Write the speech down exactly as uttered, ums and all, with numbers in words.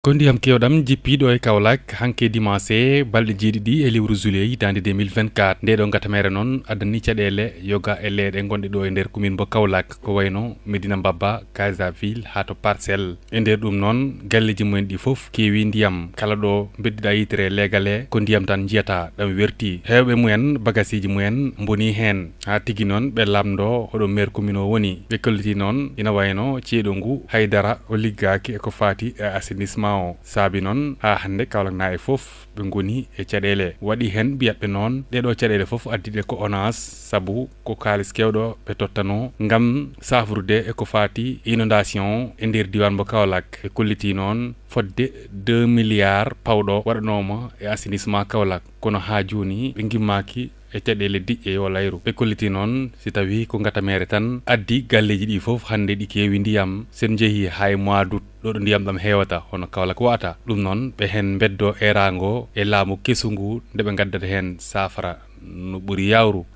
Ko ndiyam keewɗam jippii ɗo e Kaolack hanki dimanche balɗe jeeɗiɗi e lewru juillet hitaande deux mille vingt-quatre. Nde ɗo ngatamere noon addani caɗeele yoga e leeɗe gonɗe ɗo e nder commune mbo Kaolack, ko wayno Médina Mbabba, Casaville haa to Parcelles. E nder ɗum noon, galleeji mumen ɗi fof keewi ndiyam. Kala ɗo mbedduɗaa yitere leegal he, ko ndiyam tan njiyata, ɗam werti. Heewɓe mumen, bagasiji mumen mboni heen. Haa tigi noon ɓe lamndo hoɗo maire commune o woni. Ɓe kolliti noon ina wayno ceeɗu ngu haydara o liggaaki e ko faati e assainissement o. Saabi noon haa hannde Kaolack naaɓe fof ɓe ngoni e caɗeele. Waɗi heen mbiyatɓe noon ɗee ɗoo caɗeele fof addiiɗe ko ONAS, sabu ko kaalis keewɗo ɓe tottanoo ngam safrude e ko faati inondation e nder diiwaan mbo Kaolack. Ɓe kolliti noon fodde deux milliards pawɗo waɗanooma e assainissement Kaolack. Kono haa jooni ɓe ngimmaaki e caɗeele diƴƴe yo layru. Ɓe kolliti noon si tawii ko ngatamere tan addi galleeji ɗi fof hannde ɗi keewi ndiyam. Sen njehii haa e mois d'août ɗo ɗo ndiyam ɗam heewata, hono Kaolack wa'ata. Ɗum noon ɓe heen mbeddoo eeraango e laamu kesu ngu nde ɓe ngaddata heen saafara no ɓuri yaawru.